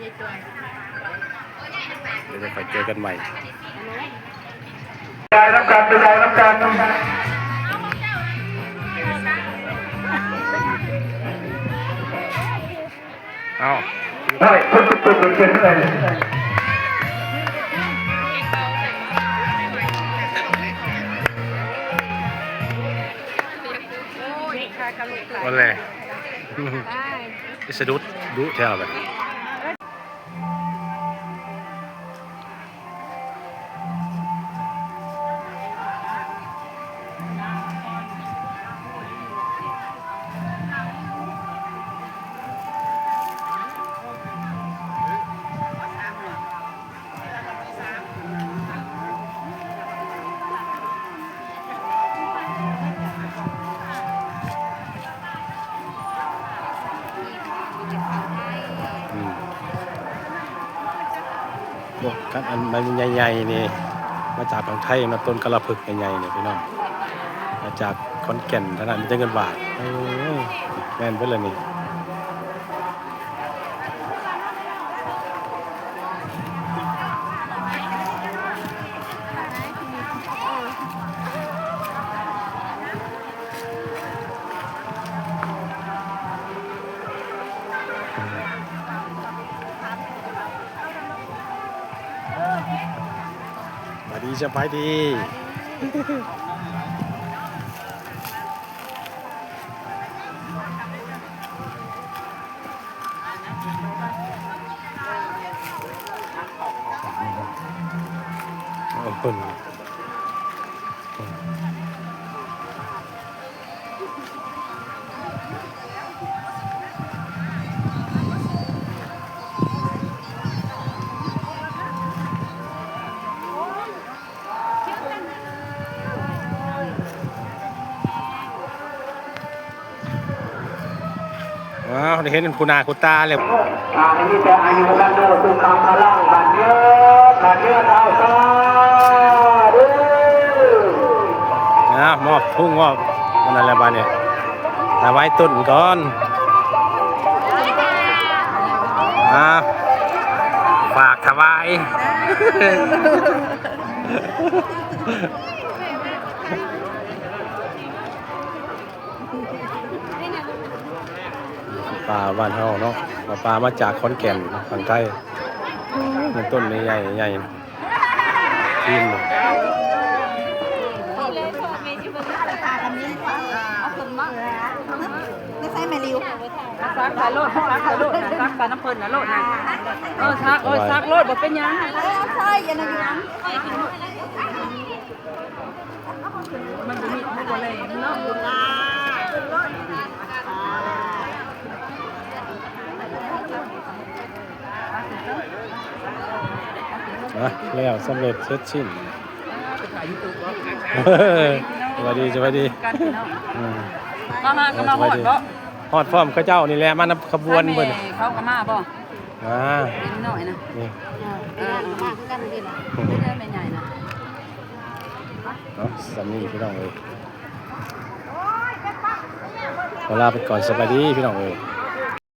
ດຽວຄ່ອຍເຈີກັນໃໝ່. ໄດ້ນຳກັນ ໄດ້ນຳກັນ. ເອົາ ໄດ້ ເພິ່ນເປັນເພິ່ນເປັນເພິ່ນເລີຍ. ໂອ້ຍ ຂ້າກໍລຸກຫຼາຍ ວ່າແຫຼະ ສະດຸດດຸແທ້ບັດນີ້. ອືມ ໂອ້ ຄັນອັນໃບໃຫຍ່ໆນີ້ ມາຈາກຝັ່ງໄທເນາະ, ຕົ້ນກາລະພຶກໃຫຍ່ໆນີ້ພີ່ນ້ອງ ມາຈາກຂອນແກ່ນ. ທາງນັ້ນມີແຕ່ເງິນບາດ. ໂອ້ຍ ແມ່ນເບິດແລ້ວນີ້. ສະບາຍດີ ສະບາຍດີ. ອ້າວ ໄດ້ເຫັນຄູໜ້າຄູຕາແລ້ວ. ອ່າ ມີແຕ່ອາຍຸວັນໂນສຸຂັງພະລັງ ໝັ້ນຍືນ ໝັ້ນຍືນ ເອົາ ສາທຸ. ອ້າວ ມອບທຸງ ມອບອັນນັ້ນແລ້ວບາດນີ້ ຖວາຍຕົ້ນກ່ອນ. ອ້າວ ຝາກຖວາຍ. ປາບ້ານເຮົາເນາະ ປາ ປາມາຈາກຂອນແກ່ນ ຝັ່ງໄທ. ມັນຕົ້ນໃຫຍ່ໆ ໃຫຍ່ ທີມນີ້. ເອົາຂຶ້ນມາ ໄປໃສ່ແມ່ລິວ ຕັກໄປໂລດ ຕັກໄປໂລດ ຕັກໄປນຳເພິ່ນນະໂລດນະ. ເອີ ຕັກ ເອີ ຕັກໂລດ ບໍ່ເປັນຫຍັງ. ເອົາ ເອົາ ເອົາ ເອົາ ເອົາ ມັນບໍ່ມີ ມັນບໍ່ແລງເນາະ. ອ່ະ ແລ້ວສຳເລັດເສັດສິ້ນ. ສະບາຍດີ ສະບາຍດີ. ອືມ ມາ ມາ ກໍມາຮອດບໍ? ຮອດພ້ອມເຂົາເຈົ້ານີ້ແຫຼະ ມານຳຂະບວນເພິ່ນ. ເຂົາກໍມາບໍ? ມາ ເປັນນ້ອຍນະ. ນີ້ ເອີ ມາຄືກັນນີ້ລະ ເປັນແມ່ໃຫຍ່ນະ. ເນາະ ສ່ຳນີ້ພີ່ນ້ອງເອີຍ ຂໍລາໄປກ່ອນ ສະບາຍດີພີ່ນ້ອງເອີຍ.